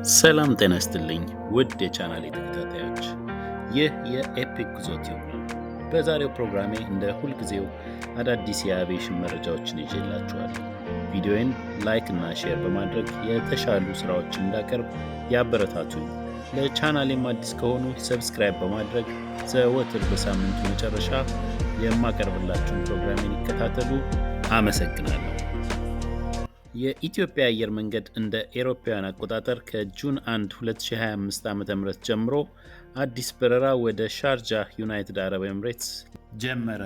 ሰላም ጤና ይስጥልኝ ውድ የቻናሌ ተከታታዮች፣ ይህ የኤፒክ ጉዞ ቲዩብ ነው። በዛሬው ፕሮግራሜ እንደ ሁልጊዜው አዳዲስ የአቪዬሽን መረጃዎችን ይዤላችኋለሁ። ቪዲዮዬን like እና share በማድረግ የተሻሉ ስራዎችን እንዳቀርብ ያበረታቱኝ። ለቻናሌም አዲስ ከሆኑ subscribe በማድረግ ዘወትር በሳምንቱ መጨረሻ የማቀርብላችሁን ፕሮግራሜን ይከታተሉ። አመሰግናለሁ። የኢትዮጵያ አየር መንገድ እንደ ኤሮፓውያን አቆጣጠር ከ June 1 2025 ዓ.ም ጀምሮ አዲስ በረራ ወደ ሻርጃ ዩናይትድ አረብ ኤምሬትስ ጀመረ።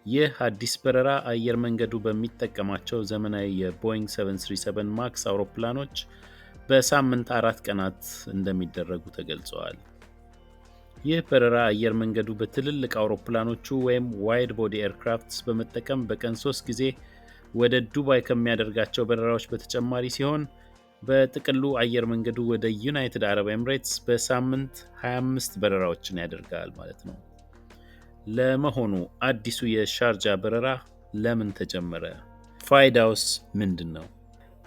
ይህ አዲስ በረራ አየር መንገዱ በሚጠቀማቸው ዘመናዊ የቦይንግ 737 ማክስ አውሮፕላኖች በሳምንት 4 ቀናት እንደሚደረጉ ተገልጸዋል። ይህ በረራ አየር መንገዱ በትልልቅ አውሮፕላኖቹ ወይም wide body aircrafts በመጠቀም በቀን ሶስት ጊዜ ወደ ዱባይ ከሚያደርጋቸው በረራዎች በተጨማሪ ሲሆን፣ በጥቅሉ አየር መንገዱ ወደ ዩናይትድ አረብ ኤምሬትስ በሳምንት 25 በረራዎችን ያደርጋል ማለት ነው። ለመሆኑ አዲሱ የሻርጃ በረራ ለምን ተጀመረ? ፋይዳውስ ምንድን ነው?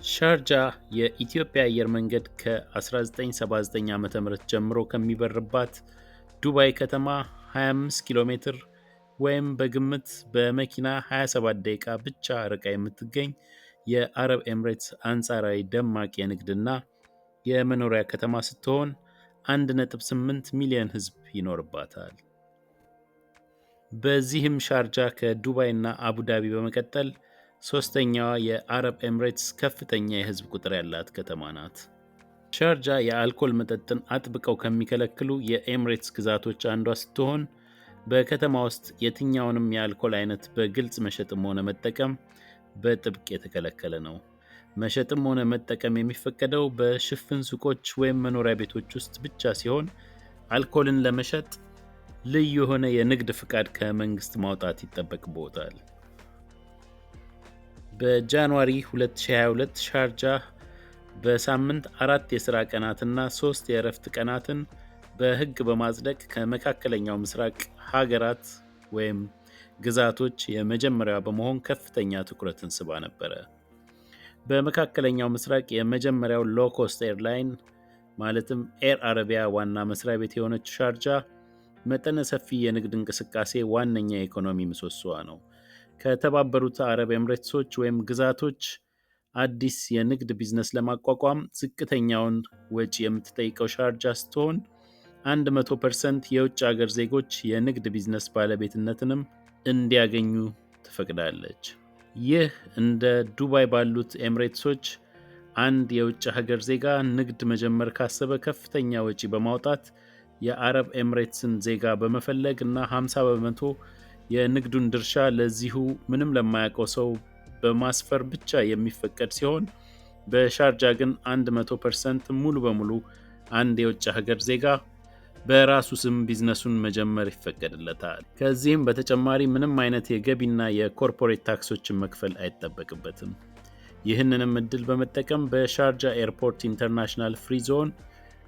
ሻርጃ የኢትዮጵያ አየር መንገድ ከ1979 ዓ ም ጀምሮ ከሚበርባት ዱባይ ከተማ 25 ኪሎ ሜትር ወይም በግምት በመኪና 27 ደቂቃ ብቻ ርቃ የምትገኝ የአረብ ኤምሬትስ አንጻራዊ ደማቅ የንግድና የመኖሪያ ከተማ ስትሆን 1.8 ሚሊዮን ሕዝብ ይኖርባታል። በዚህም ሻርጃ ከዱባይና አቡዳቢ በመቀጠል ሶስተኛዋ የአረብ ኤምሬትስ ከፍተኛ የሕዝብ ቁጥር ያላት ከተማ ናት። ሻርጃ የአልኮል መጠጥን አጥብቀው ከሚከለክሉ የኤምሬትስ ግዛቶች አንዷ ስትሆን፣ በከተማ ውስጥ የትኛውንም የአልኮል አይነት በግልጽ መሸጥም ሆነ መጠቀም በጥብቅ የተከለከለ ነው። መሸጥም ሆነ መጠቀም የሚፈቀደው በሽፍን ሱቆች ወይም መኖሪያ ቤቶች ውስጥ ብቻ ሲሆን፣ አልኮልን ለመሸጥ ልዩ የሆነ የንግድ ፍቃድ ከመንግስት ማውጣት ይጠበቅብዎታል። በ January 2022 ሻርጃ በሳምንት አራት የሥራ ቀናትና ሶስት የእረፍት ቀናትን በሕግ በማጽደቅ ከመካከለኛው ምስራቅ ሀገራት ወይም ግዛቶች የመጀመሪያዋ በመሆን ከፍተኛ ትኩረትን ስባ ነበረ። በመካከለኛው ምስራቅ የመጀመሪያው low cost airline ማለትም ኤር አረቢያ ዋና መስሪያ ቤት የሆነች ሻርጃ መጠነ ሰፊ የንግድ እንቅስቃሴ ዋነኛ የኢኮኖሚ ምሰሶዋ ነው። ከተባበሩት አረብ ኤምሬትሶች ወይም ግዛቶች አዲስ የንግድ ቢዝነስ ለማቋቋም ዝቅተኛውን ወጪ የምትጠይቀው ሻርጃ ስትሆን፣ 100% የውጭ ሀገር ዜጎች የንግድ ቢዝነስ ባለቤትነትንም እንዲያገኙ ትፈቅዳለች። ይህ እንደ ዱባይ ባሉት ኤምሬትሶች አንድ የውጭ ሀገር ዜጋ ንግድ መጀመር ካሰበ ከፍተኛ ወጪ በማውጣት የአረብ ኤምሬትስን ዜጋ በመፈለግ እና 50% የንግዱን ድርሻ ለዚሁ ምንም ለማያውቀው ሰው በማስፈር ብቻ የሚፈቀድ ሲሆን፣ በሻርጃ ግን 100% ሙሉ በሙሉ አንድ የውጭ ሀገር ዜጋ በራሱ ስም ቢዝነሱን መጀመር ይፈቀድለታል። ከዚህም በተጨማሪ ምንም አይነት የገቢና የ corporate ታክሶችን መክፈል አይጠበቅበትም። ይህንንም እድል በመጠቀም በሻርጃ Airport International Free Zone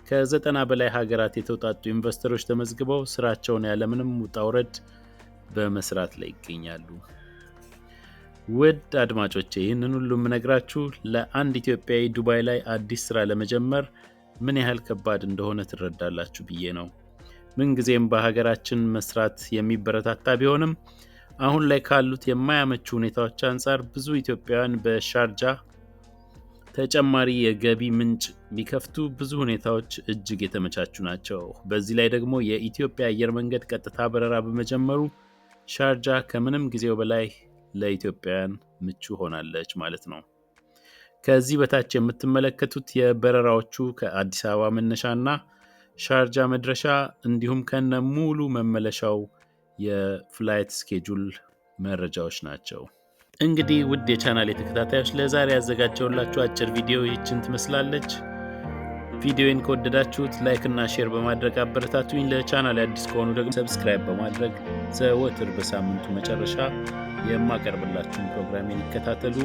ከ90 በላይ ሀገራት የተውጣጡ ኢንቨስተሮች ተመዝግበው ስራቸውን ያለምንም ውጣ ውረድ በመስራት ላይ ይገኛሉ። ውድ አድማጮቼ፣ ይህንን ሁሉ የምነግራችሁ ለአንድ ኢትዮጵያዊ ዱባይ ላይ አዲስ ስራ ለመጀመር ምን ያህል ከባድ እንደሆነ ትረዳላችሁ ብዬ ነው። ምንጊዜም በሀገራችን መስራት የሚበረታታ ቢሆንም፣ አሁን ላይ ካሉት የማያመቹ ሁኔታዎች አንጻር ብዙ ኢትዮጵያውያን በሻርጃ ተጨማሪ የገቢ ምንጭ ቢከፍቱ ብዙ ሁኔታዎች እጅግ የተመቻቹ ናቸው። በዚህ ላይ ደግሞ የኢትዮጵያ አየር መንገድ ቀጥታ በረራ በመጀመሩ ሻርጃ ከምንም ጊዜው በላይ ለኢትዮጵያውያን ምቹ ሆናለች ማለት ነው። ከዚህ በታች የምትመለከቱት የበረራዎቹ ከአዲስ አበባ መነሻና ሻርጃ መድረሻ እንዲሁም ከነ ሙሉ መመለሻው የ flight schedule መረጃዎች ናቸው። እንግዲህ ውድ የቻናሌ ተከታታዮች፣ ለዛሬ ያዘጋጀሁላችሁ አጭር ቪዲዮ ይህችን ትመስላለች። ቪዲዮን ከወደዳችሁት like እና share በማድረግ አበረታቱኝ። ለቻናሌ አዲስ ከሆኑ ደግሞ subscribe በማድረግ ዘወትር በሳምንቱ መጨረሻ የማቀርብላችሁን ፕሮግራሜን ይከታተሉ።